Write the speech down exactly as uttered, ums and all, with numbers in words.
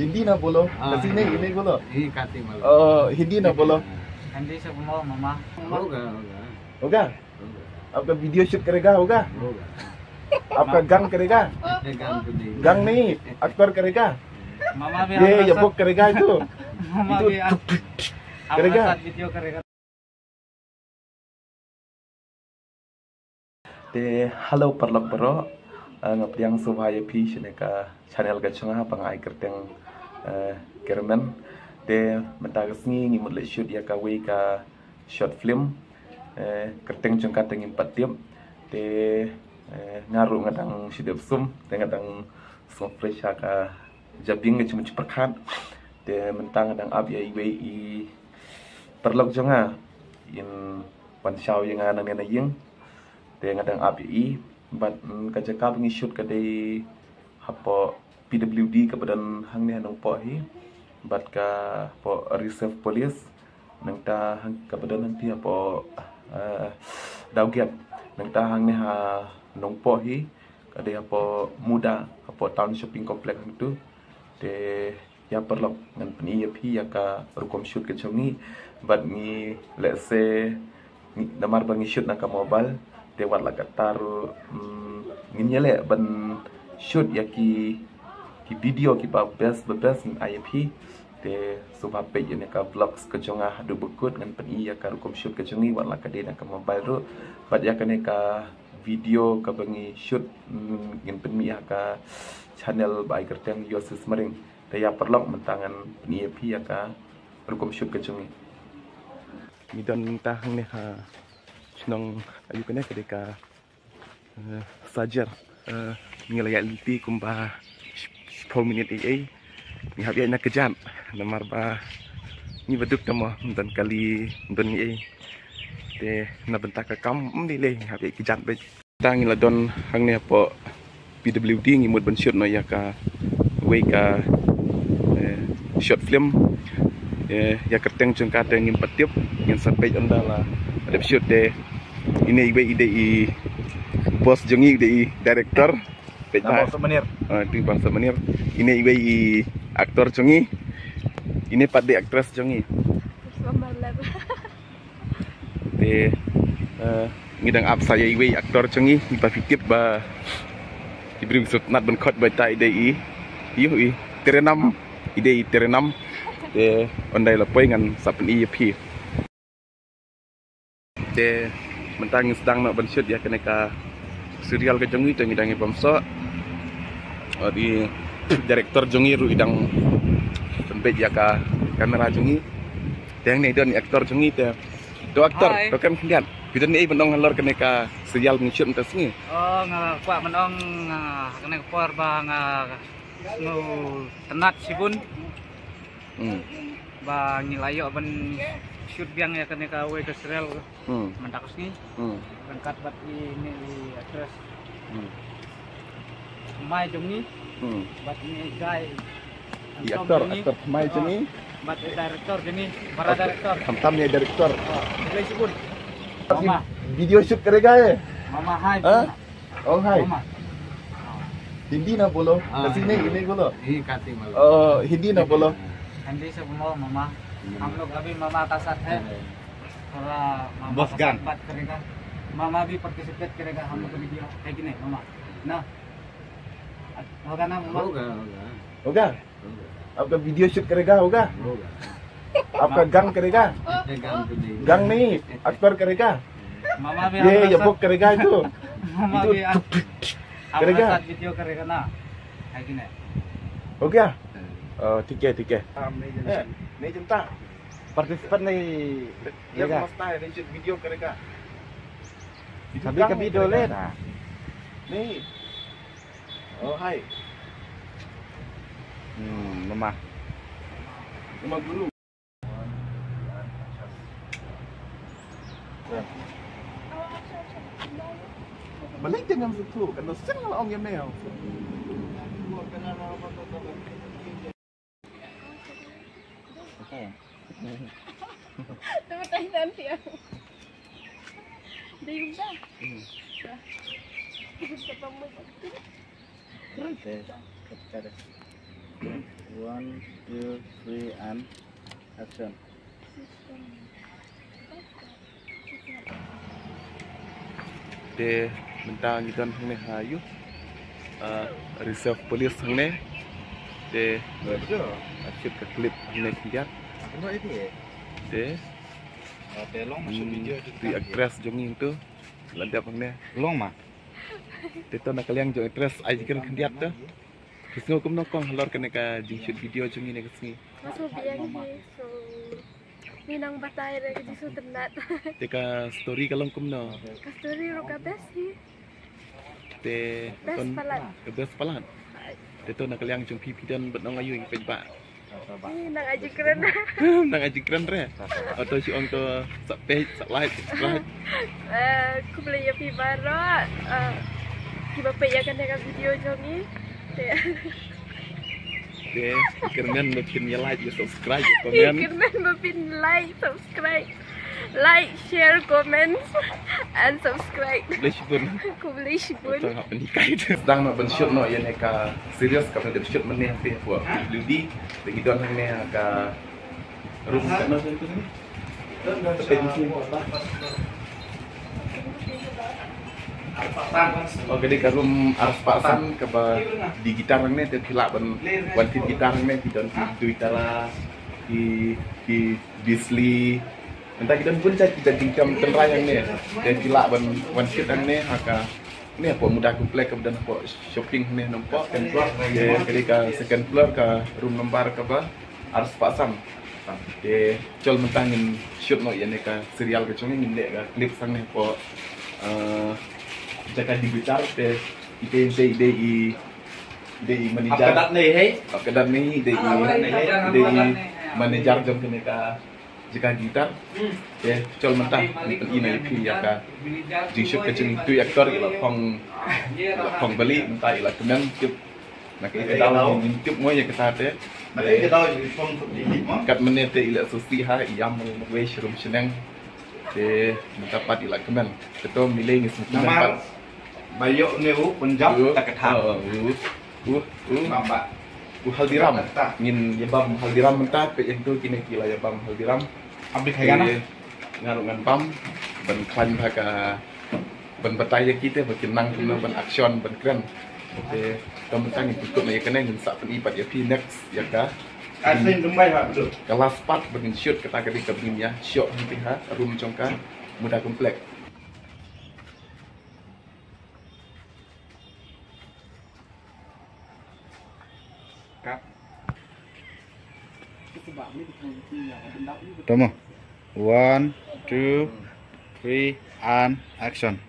हिंदी ना बोलो, हाँ, बस इन्हें, हाँ। इन्हें बोलो। ये काते वाला। ओ, हिंदी ना बोलो। हिंदी से बोलो, मामा। होगा, होगा। होगा? होगा। आपका वीडियो शूट करेगा, होगा? होगा। आपका गान करेगा? ये गान तो नहीं। गान नहीं, एक्टर करेगा? मामा भी ये हमारा ये साथ, वो करेगा, ये तो, मामा ये तो भी आप, टुक, टुक, टुक हमारा करेगा? साथ वीडियो करेगा। Te hello paralok baroh, eh, nga pdiang sngewbha ïa phi shane ka channel ka jong nga ba nga ai kyrteng, eh, Kyrmen. Te mynta ka sngi ngi mut leit shoot ïa kawei ka short film, eh, kyrteng jong ka te ngim pat tip. Te, eh, nga ruh nga dang shu dep sum, te nga dang sngewfresh ha ka jabieng ka jingmut pyrkhat. Te mynta nga dang ap ïa iwei i paralok jong nga in wan shaw ïa nga nangne na ïing. Te nga dang ap ïa i bad, mm, ka jaka ba ngi shoot ka dei hapoh P W D kaba don hangne ha Nongpoh hi bad ka hapoh Reserve Police. Nangta hang kaba don hangtei hapoh, eh, Dawgate. Nangta hangne ha Nongpoh hi ka dei hapoh Muda, hapoh Town Shopping Complex hangtu. Te ïa paralok ngan pyni ïa phi ïa ka rukom shoot ka jong ngi. Bad ngi lehse ngi, namar ba ngi shoot na ka mobile, te wat la katta ruh, mm, ngin ïaleh ban shoot ïa ki, ki video kiba best ba best ngin ai ïa phi. Te sngewbha peit ïa kane ka vlogs ka jong nga haduh ba kut, ngan pyni ïa ka rukom shoot ka jong ngi wat la ka dei na ka mobile ruh. Bad ïa kane ka video kaba ngi shoot, mm, ngin pynmih ha ka channel ba ai kyrteng Yosis Maring. Te ïa paralok mynta ngan pyni ïa phi ïa ka rukom shoot ka jong ngi. Ngi don mynta hangne ha shnong, aïu kane ka dei ka, eh, Sajer. Eh, ngi la ïaid lynti kumba shiphew minit ei ei. Ngi hap ïaid na kjat namar ba ngi ba duk te mo ym don kali, ym don ei ei. Te na bynta ka kam ym dei lei, ngi hap ïaid kjat beit. Te ngi la don hangne hapoh P W D, ngi mut ban shoot noh ïa kawei ka, eh, short film. Eh, ïa kyrteng jong ka te ngim pat tip, ngin sa peit ynda la dep shoot te. Ine iwei i dei i boss jong ngi, i dei i director. Peit. Namo bha. Somanir. Ah, i dei Bah Somanir. Ine iwei i actor jong ngi. Ine pat dei actress jong ngi. Selamat. Te, eh, ngi dang ap sa ïa iwei i actor jong ngi, ngi ba phi tip ba i briew sut nat ban khot ba ta i dei i, i, i Terenam, i dei i Terenam. Te ynda i la poi ngan sa pyni ïa phi. Te mynta ngi sdang noh ban shoot ïa kane ka serial ka jong ngi, te ngi dang ïa bam soh. Ot i director jong ngi ruh i dang pynbeit ïa ka kamera jong ngi. Te hangne don i actor jong ngi te. To actor, hai. To kem khyndiat. Phi don ei ban ong halor kane ka serial ba ngi shoot mynta sngi? Oh, nga kwah ban ong, ah, kane ka por ba nga sngewtynnat shibun. Hmm. Ba ngi la ïoh ban shoot biang ïa kane kawei ka serial. Hmm. Mynta ka sngi. Hmm. Ryngkat bad ine i actress. Hmm. Thymmai jong ngi. Hmm. Bad ine i guy. I actor, actor thymmai jong ngi. Oh. Bad i director jong ngi, para director. Khamtam ïa i director. Oh, khublei shibun. Mama. Video shoot karega ye? Mama, hai. Ha? Oh, hai. Mama. हिंदी ना बोलो, हाँ, बस इन्हें, इन्हें बोलो। ये काते वाला। ओ, हिंदी ना बोलो। हिंदी से बोलो, मामा। हम लोग अभी मामा का साथ है। थोड़ा मामा का साथ बात करेगा। मामा भी पार्टिसिपेट करेगा हम लोग का वीडियो, है कि नहीं, मामा? ना? होगा ना, मामा? होगा, होगा। होगा? आपका वीडियो शूट करेगा, होगा? होगा। आपका गान करेगा? गान तो नहीं। गान नहीं, एक्टर करेगा? मामा भी ये, ये वो करेगा, ये तो। मामा भी करेगा? साथ वीडियो करेगा ना, है कि नहीं? हो गया? हाँ। ठीक है, ठीक है। नहीं जनता। पार्टिसिपेट नहीं ये समझता है, नहीं वीडियो करेगा। कभी कभी डोले ना। नहीं। Oh, hai. Hmm, mama. Mama guru. Balik dengan situ, kan sing lah ong email. Okey. Tunggu tanya nanti ya. Dia udah. Hmm. Dah. Kita pamit. Keren sih. Keren. One, two, three, and action. Te mynta ngi don hangne ha ïu, ah, reserve police hangne. Te, ah, shoot ka clip hangne khyndiat. Te, hmm, tu actress jong ngi tu la dep hangne. Long ma. Te to na ka liang jong actress ai jingkren khyndiat to. Phi sngew kumno kong halor kane ka jingshoot video jong ngi ne ka sngi? Nga sngewbiang hi, so ngi nang batai re ka jingsngewtynnat. Te ka story ka long kumno? Ka story ruh ka best hi. Te best palat. Ka best palat. Te to na ka liang jong phi phi don bad nong aïu ngi peit ba. Ngi nang ai jingkren. Nang ai jingkren re. Oto shu ong to sa peit, sa like, subscribe. Eh, khublei ïa phi baroh, eh, kiba peit ïa kane ka video jong ngi. Te, te, kyrmen ba phin ïa like, ïa subscribe, ïa comment. Kyrmen ba phin like, subscribe. Like, share, comments, and subscribe. Khublei shibun. Khublei shibun. Tang hap ni kai. Sdang noh ban shoot noh ïa ne ka series kaba dep shoot mynne ha P F W D. Te ngi don hangne ha ka room ka. Oh, ka dei ka room arspah san kaba die guitar hangne, te phi lah ban wan thied guitar hangne, phi don ki dui tara, ki, ki Beasley. Mynta ki don bun jait ki jait jingkam tynrai hangne. Te phi lah ban wan thied hangne ha ka ne hapoh Muda Complex kaba don hapoh shopping hangne nampoh. Te ka dei ka second floor ka room number kaba arspah san. Te chol mynta ngin shoot noh ïa ne ka serial ka jong ngi, ngin leh ka clip hangne hapoh, eh, jaka die guitar. Te ite ite i dei i, i dei i manager. Ap ka dat ne hei? Ap ka dat ne i dei i, i dei i manager jong kane ka jaka guitar. Te chol mynta ngin pyni noh ïa phi ïa ka jingshoot ka jong ngi. Tu i actor i la phong, i la phong bali mynta i la kmen tip. Na ka i ka daw ngin tip mo ïa kata te. Kat mynne te i la sngewsih ha i ïam mo wei sharum shneng. Te mynta pat i la kmen. Te to mile ngi sngewsih pat. Ba ïoh ne u Punjab ta ka tha. Uh, uh, uh, uh. Ba, ba. U Haldiram. Ngin ïa bam Haldiram mynta, peit ïa tu kine ki la ïa bam Haldiram. Abdi khayan. Te nga ruh ngan bam ban khlaiñ bha ka, ban batai ïa ki te ba kin nang kumno ban action ban kren. Te to mynta ngin pynkut noh ïa kane, ngin sa pyni pat ïa phi next ïa ka. Ka last part ba ngin shoot kata ka dei kaba ngin ïa shoot hangne ha room jong ka Muda Complex. Tama. One, two, three, and action.